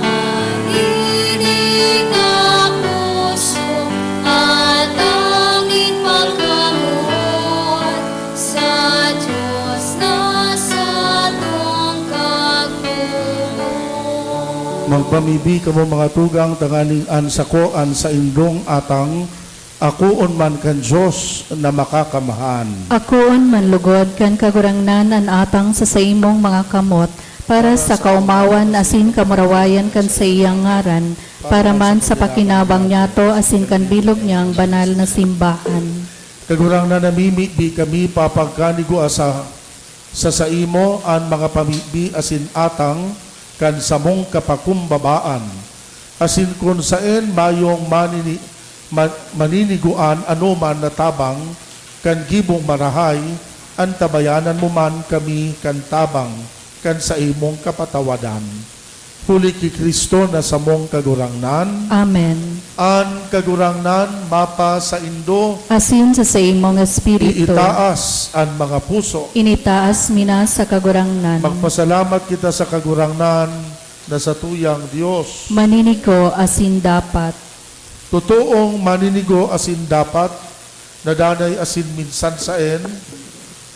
mahilig na puso, atang nin pagkamoot sa Dios na satong Kagurangnan. Magpamibi kamo, mga tugang, tanganing an sako an saindong atang akoon man kan Dios na Makakamhan. Akoon man lugod kan Kagurangnan an atang sa saimong mga kamot, para sa kaomawan asin kamurawayan kan saiyang ngaran, para man sa pakinabang niyato asin kan bilog niyang banal na simbahan. Kagurangnan, namimibi kami papagkanigua sa, sa saimo an mga pamibi asin atang kan samong kapakumbabaan. Asin kun saen mayong manini-, ma-, maninigoan anoman na tabang kan gibong marahay, antabayanan mo man kami kan tabang kan saimong kapatawadan. Huli ki Cristo na samong Kagurangnan. Amen. An Kagurangnan mapasaindo. Asin sa saimong espiritu. Iitaas an mga puso. Initaas mi na sa Kagurangnan. Magpasalamat kita sa Kagurangnan na satuyang Dios. Maninigo asin dapat. Totoong maninigo asin dapat, na danay asin minsan saen,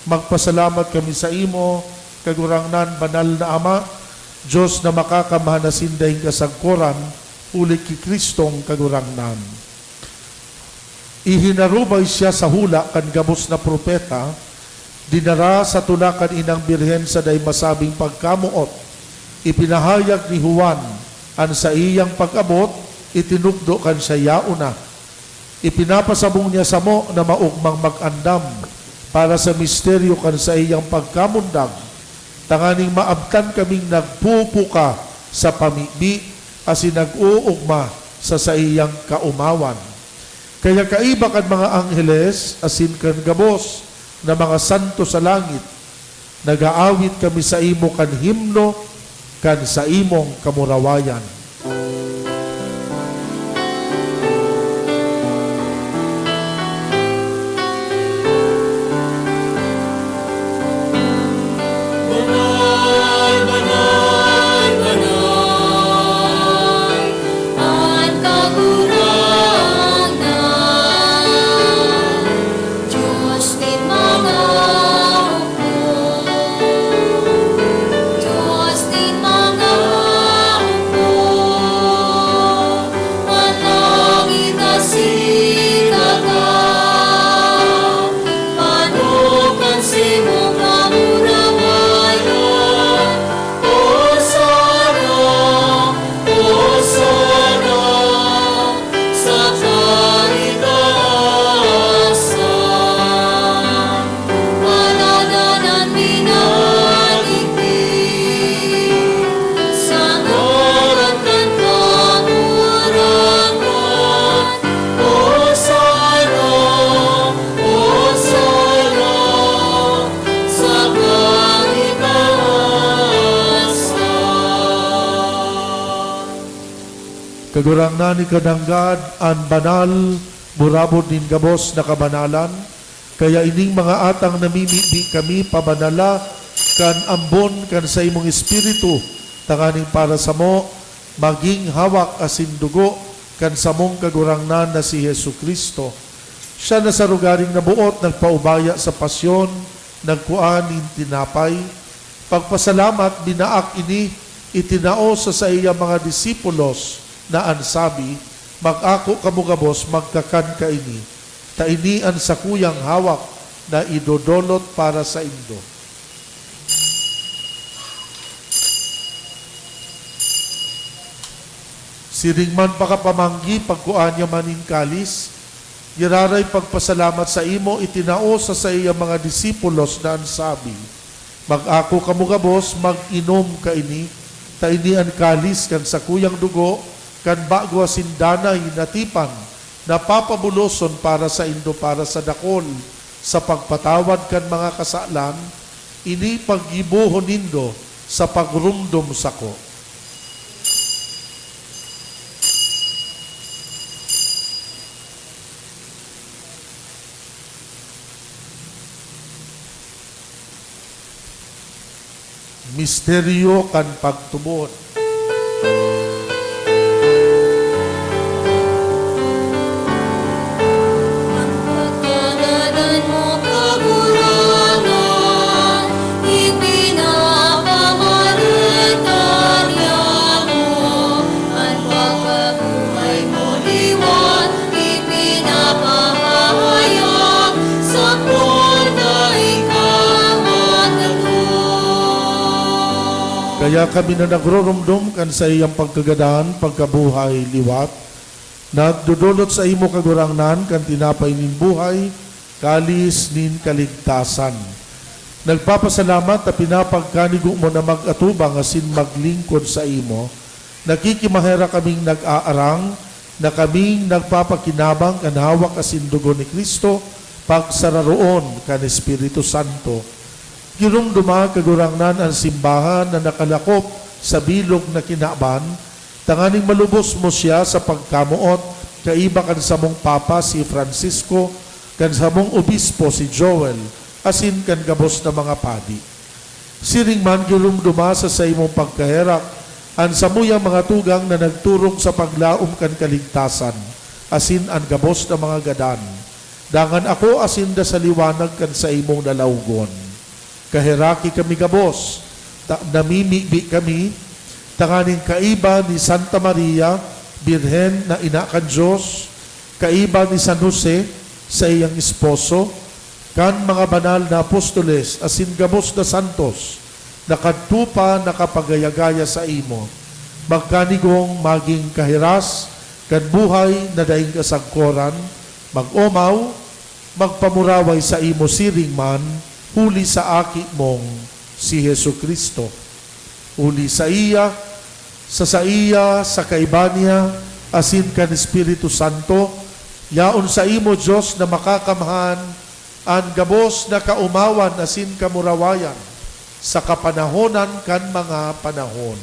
magpasalamat kami saimo, Kagurangnan, Banal na Ama, Dios na Makakamhan asin daing kasagkoran, huli ki Cristong Kagurangnan. Ihinarubay siya sa hula kan gabos na propeta, dinara sa tula kan Inang Birhen sa dai masabing pagkamoot. Ipinahayag ni Juan an saiyang pag-abot, itinukdo kan siya yaon na. Ipinapasabong niya samo na maogmang mag-andam para sa misteryo kan saiyang pagkamundag, tanganing maabtan kaming nagpupuka sa pamibi asin nag-oogma sa saiyang kaomawan. Kaya kaiba kan mga angheles asin kan gabos na mga santo sa langit, nag-aawit kami saimo kan himno kan saimong kamurawayan. Banal, banal, banal, an Kagurangnan, Dios nin mga hukbo. Kagurangnan, ika nanggad an banal, burabod nin gabos na kabanalan. Kaya ining mga atang namimibi kami pabanala kan ambon kan saimong Espiritu, tanganing para samo magin hawak asin dugo kan samong Kagurangnan na si Jesu-Cristo. Siya na sa rogaring naboot nagpaubaya sa pasyon, nagkua nin tinapay, pagpasalamat, binaak ini, itinao sa saiyang mga disipulos na an sabi, "Mag-ako kamo gabos, magkakan kaini, ta ini an sakuyang hawak na idodolot para saindo." Siring man pakapamanggi, pagkua niya man nin kalis, giraray pagpasalamat saimo, itinao sa saiyang mga disipulos na an sabi, "Mag-ako kamo gabos, mag-inom kaini, ta ini an kalis kan sakuyang dugo kan bago asin danay na tipan, na papabuloson para saindo, para sa dakol, sa pagpatawad kan mga kasalan. Ini paggibohon nindo sa pagromdom sako." Misteryo kan pagtubod. An pagkagadan mo, Kagurangnan, ipinapamareta niamo. An pagkabuhay mo liwat ipinapahayag, sa pulga ikaw magtutubod. Kaya kami na nagroromdom kan saiyang pagkagadan, pagkabuhay liwat, nagdodolot saimo, Kagurangnan, kan tinapay nin buhay, kalis nin kaligtasan. Nagpapasalamat ta pinapagkanigo mo na mag-atubang asin maglingkod saimo. Nakikimaherak kaming nag-aarang na kaming nagpapakinabang kan hawak asin dugo ni Cristo, pagsararoon kan Espiritu Santo. Giromdoma, Kagurangnan, an simbahan na nakalakop sa bilog na kinaban, tanganing malubos mo siya sa pagkamoot, kaiba kan samong Papa, si Francisco, kan samong Obispo, si Joel, asin kan gabos na mga padi. Siring man, giromdoma sa saimong pagkaherak an samuyang mga tugang na nagturog sa paglaom kan kaligtasan, asin an gabos na mga gadan. Dangan ako asin da sa liwanag kan saimong lalawgon. Kaheraki kami gabos, ta-, namimibi kami, tanganing kaiba ni Santa Maria, Birhen na ina kan Dios, kaiba ni San Jose, saiyang esposo, kan mga banal na apostoles asin gabos na santos, na kadto pa nakapagaya-gaya saimo, magkanigong magin kahiras kan buhay na daing kasagkoran, mag-omaw, magpamuraway saimo siring man, huli sa Aki mong si Jesu-Cristo. Huli saiya, sa saiya, sa kaiba niya, asin kan Espiritu Santo, yaon saimo, Dios na Makakamhan, an gabos na kaomawan asin kamurawayan, sa kapanahonan kan mga panahon.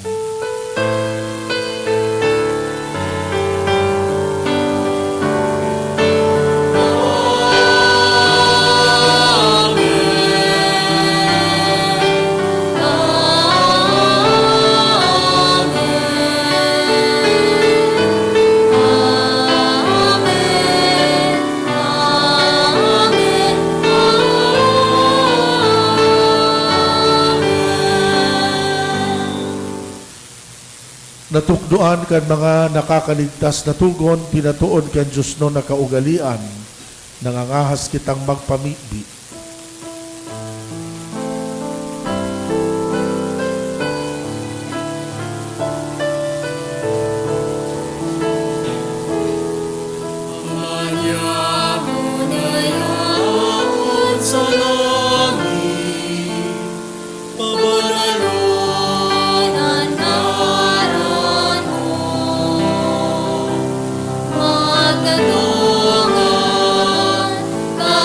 Natukdoan kan mga nakakaligtas na togon, pinatoon kan diosnon na kaugalean, nangangahas kitang magpamibi. Pabanalon an ngaran mo, magkatongan ka,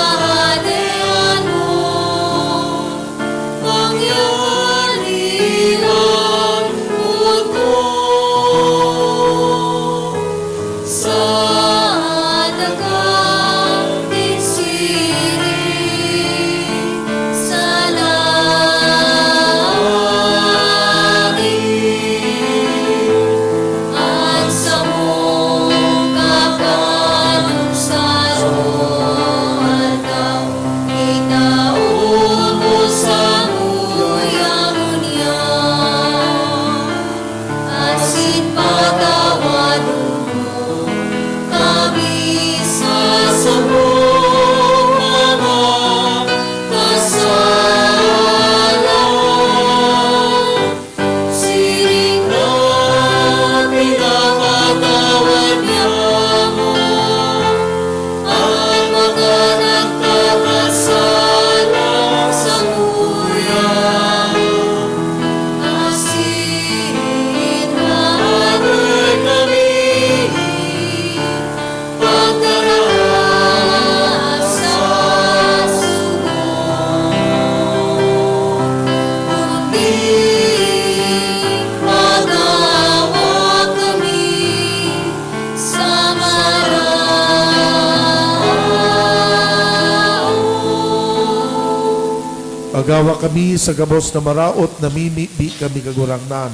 Magawa kami sa gabos na maraot, namimibi kami, Kagurangnan.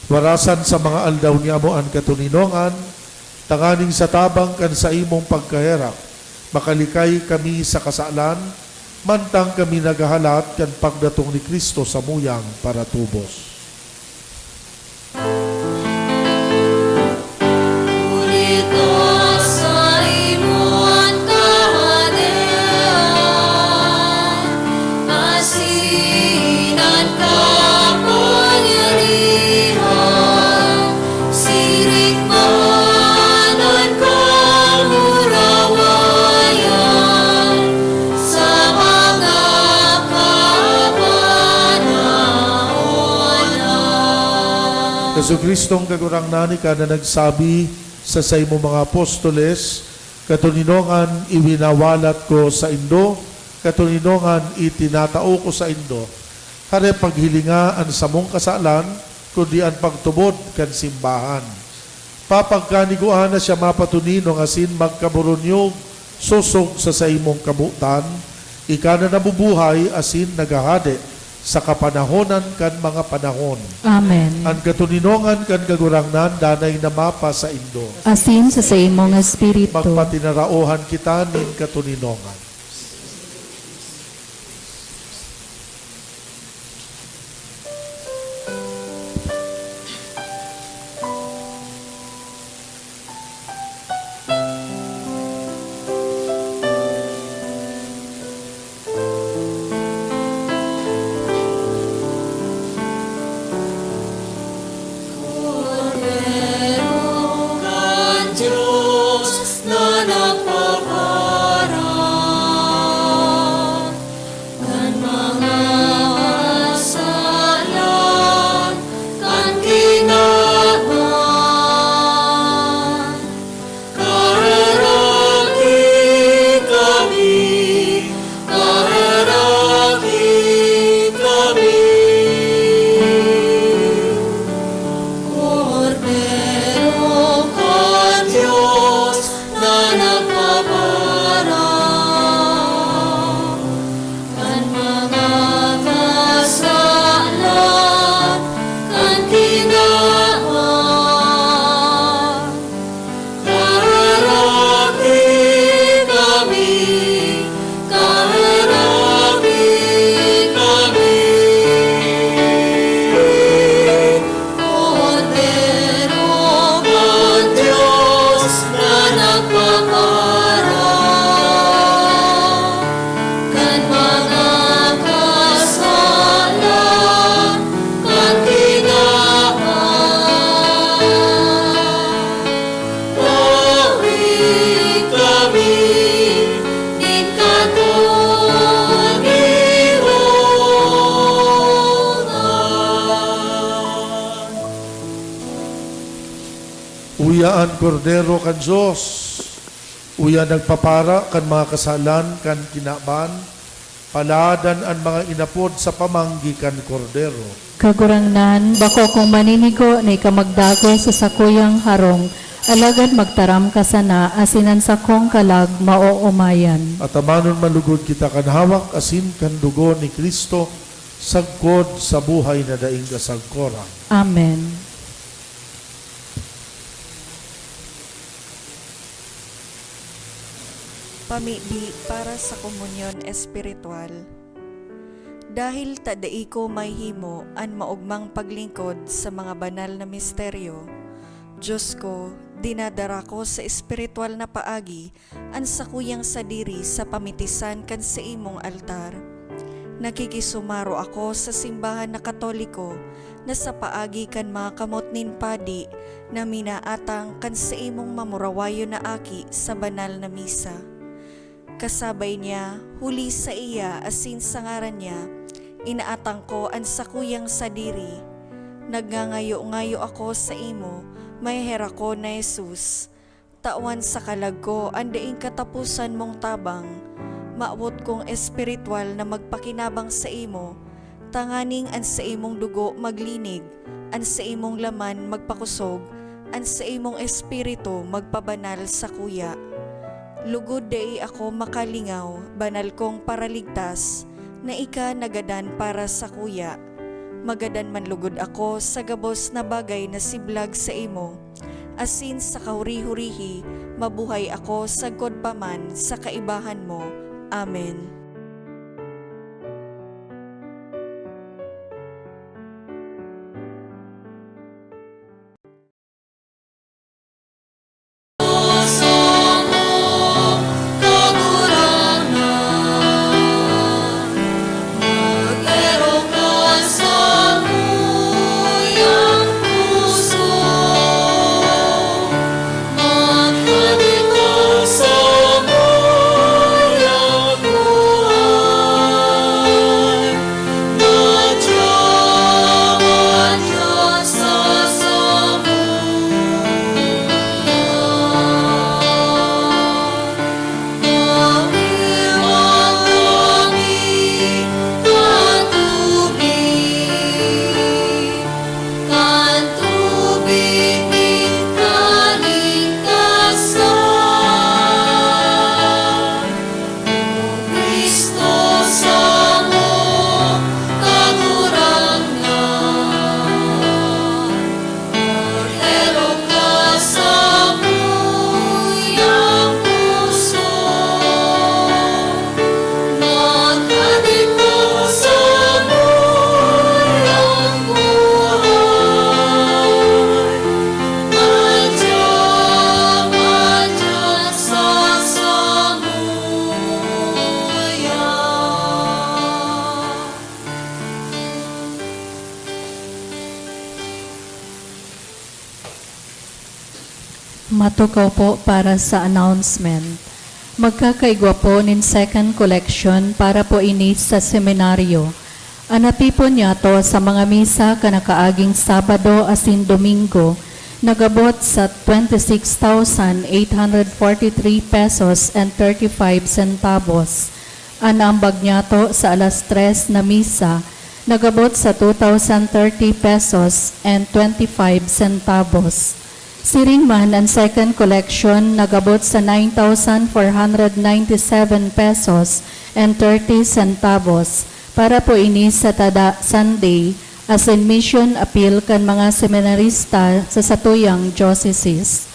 Warasan sa mga aldaw niyamo an katoninongan, tanganing sa tabang kan saimong pagkaherak, makalikay kami sa kasalan, mantang kami naghahalat kan pagdatong ni Cristo samuyang paratubos. Huli ta saimo an kahadean, asin an kapangyarihan, siring man an kamurawayan, sa mga kapanahonan. Jesu-Cristong Kagurangnan, ika na nagsabi sa saimong mga apostoles, "Katoninongan iwinawalat ko saindo, katoninongan itinatao ko saindo." Hare paghilinga an samong kasalan, kundi an pagtubod kan simbahan. Papagkanigua na siya mapatoninong asin magkaburunyog sosog sa saimong kabotan, ika na nabubuhay asin naghahade sa kapanahonan kan mga panahon. Amen. An katoninongan kan Kagurangnan danay na mapasaindo. Asin sa saimong espiritu. Magpatinaraohan kita nin katoninongan. Kordero kan Dios na nagpapara kan mga kasalan kan kinaban. Kaheraki kami, kaheraki kami. Kordero kan Dios na nagpapara kan mga kasalan kan kinaban. Kaheraki kami, kaheraki kami. Kordero kan Dios na nagpapara kan mga kasalan kan kinaban. Tawi kami nin katoninongan. Uya an Kordero kan Dios, uya nagpapara kan mga kasalan kan kinaban. Paladan an mga inapod sa pamanggi kan Kordero. Kagurangnan, bako akong maninigo na ika magdagos sa sakuyang harong, alagad magtaram ka sana, asin an sakong kalag maoomayan. Atamanon man lugod kita kan hawak asin kan dugo ni Cristo, sagkod sa buhay na daing kasagkoran. Amen. Pamibi para sa komunyon espiritual. Dahil ta dai ko mahihimo an maogmang paglingkod sa mga banal na misteryo, Diyos ko, dinadara ko sa espiritual na paagi an sakuyang sadiri sa pamitisan kan saimong altar. Nakikisumaro ako sa simbahan na Katoliko na sa paagi kan mga kamot nin padi na minaatang kan saimong mamurawayon na aki sa banal na misa. Kasabay niya, huli saiya asin sa ngaran niya, inaatang ko an sakuyang sadiri. Nagngangayo-ngayo ako saimo, maheherakon na Jesus. Tawan sa kalag ko an daing kataposan mong tabang. Mawot kong espiritual na magpakinabang saimo, tanganing an saimong dugo maglinig, an saimong laman magpakosog, an saimong espiritu magpabanal sakuya. Lugod dai ako makalingaw, banal kong Paraligtas, na ika nagadan para sakuya. Magadan man logod ako sa gabos na bagay na siblag saimo, asin sa kahuri-hurihi mabuhay ako sagkod pa man sa kaibahan mo. Amen. Matukaw po para sa announcement. Magkakaigwa po nin second collection para po ini sa seminaryo. An natipon niyato sa mga misa kan nakaaging Sabado asin Domingo nagabot sa twenty six thousand eight hundred forty three pesos and thirty five centavos. An naambag niyato sa alas tres na misa nagabot sa two thousand thirty pesos and twenty five centavos. Siring man, an second collection nagabot sa nine thousand four hundred ninety seven pesos and thirty centavos para po ini sa tada Sunday asin mission appeal kan mga seminarista sa satuyang diocese.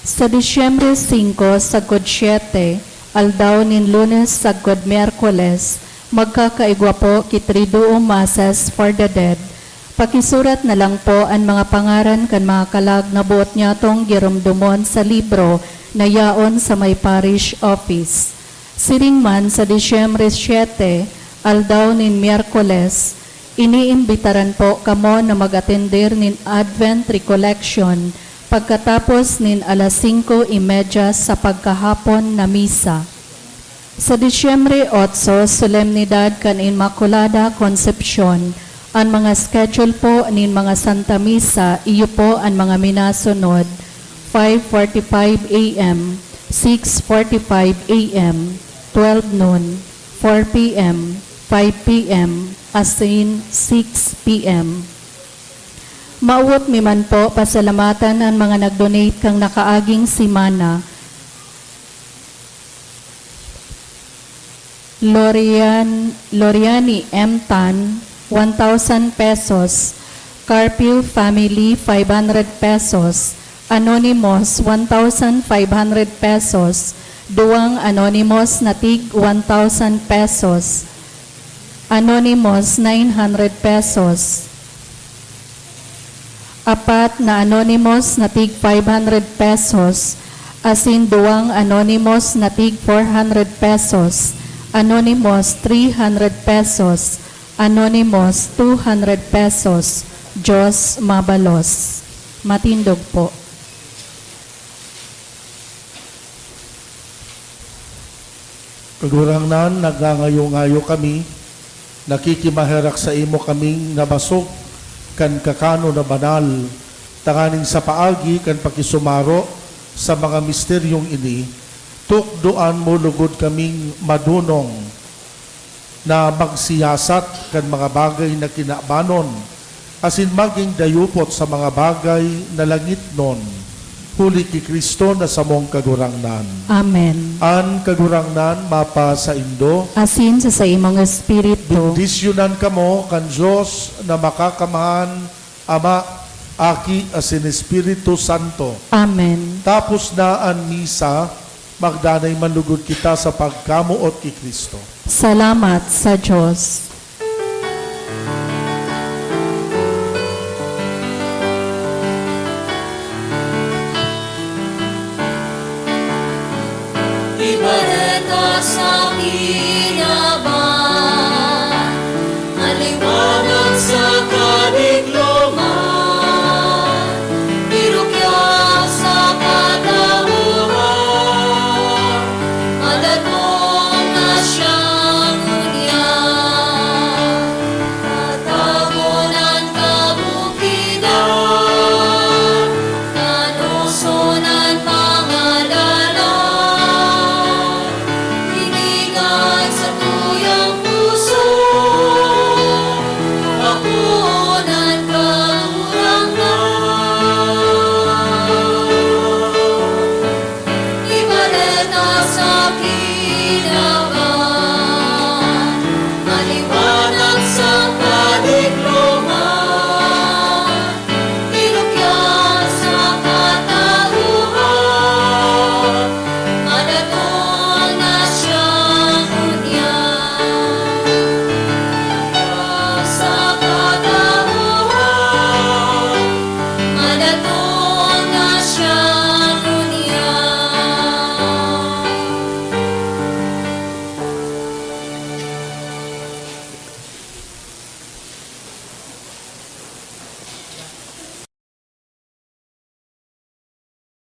Sa Disyembre singko sagkod siyete, aldaw nin Lunes sagkod Miyerkules, magkakaigwa po ki Triduum Masses for the Dead. Pakisurat na lang po an mga pangaran kan mga kalag na boot nyatong giromdomon sa libro na yaon sa may parish office. Siring man, sa Disyembre siyete, aldaw nin Miyerkules, iniimbitaran po kamo na mag-atender nin Advent Recollection pagkatapos nin alas singko y media sa pagkahapon na misa. Sa Disyembre otso, solemnidad kan Inmaculada Concepcion. An mga schedule po nin mga Santa Misa, iyo po an mga minasunod: five forty-five A M, six forty-five A M, twelve noon, four P M, five P M, asin six P M. Mawot mi man po pasalamatan an mga nag-donate kan nakaaging semana. Lorian-, Loriani M. Tan, one thousand pesos. Carpio family, five hundred pesos. Anonymous, one thousand five hundred pesos. Duwang anonymous na tig one thousand pesos. Anonymous, nine hundred pesos. Apat na anonymous na tig five hundred pesos, asin duwang anonymous na tig four hundred pesos, anonymous, three hundred pesos, anonymous, two hundred pesos. Diyos mabalos. Matindog po. Kagurangnan, nagngangayo-ngayo kami, nakikimaherak saimo kaming nabasog kan kakanon na banal, tanganing sa paagi kan pakisumaro sa mga misteryong ini, tukdoan mo lugod kaming madunong na magsiyasat kan mga bagay na kinabanon, asin magin dayupot sa mga bagay na langitnon. Huli ki Cristo na samong Kagurangnan. Amen. An Kagurangnan mapasaindo. Asin sa saimong espiritu. Bendisyonan kamo kan Dios na Makakamhan, Ama, Aki, asin Espiritu Santo. Amen. Tapos na an misa, magdanay man lugod kita sa pagkamoot ki Cristo. Salamat sa Diyos.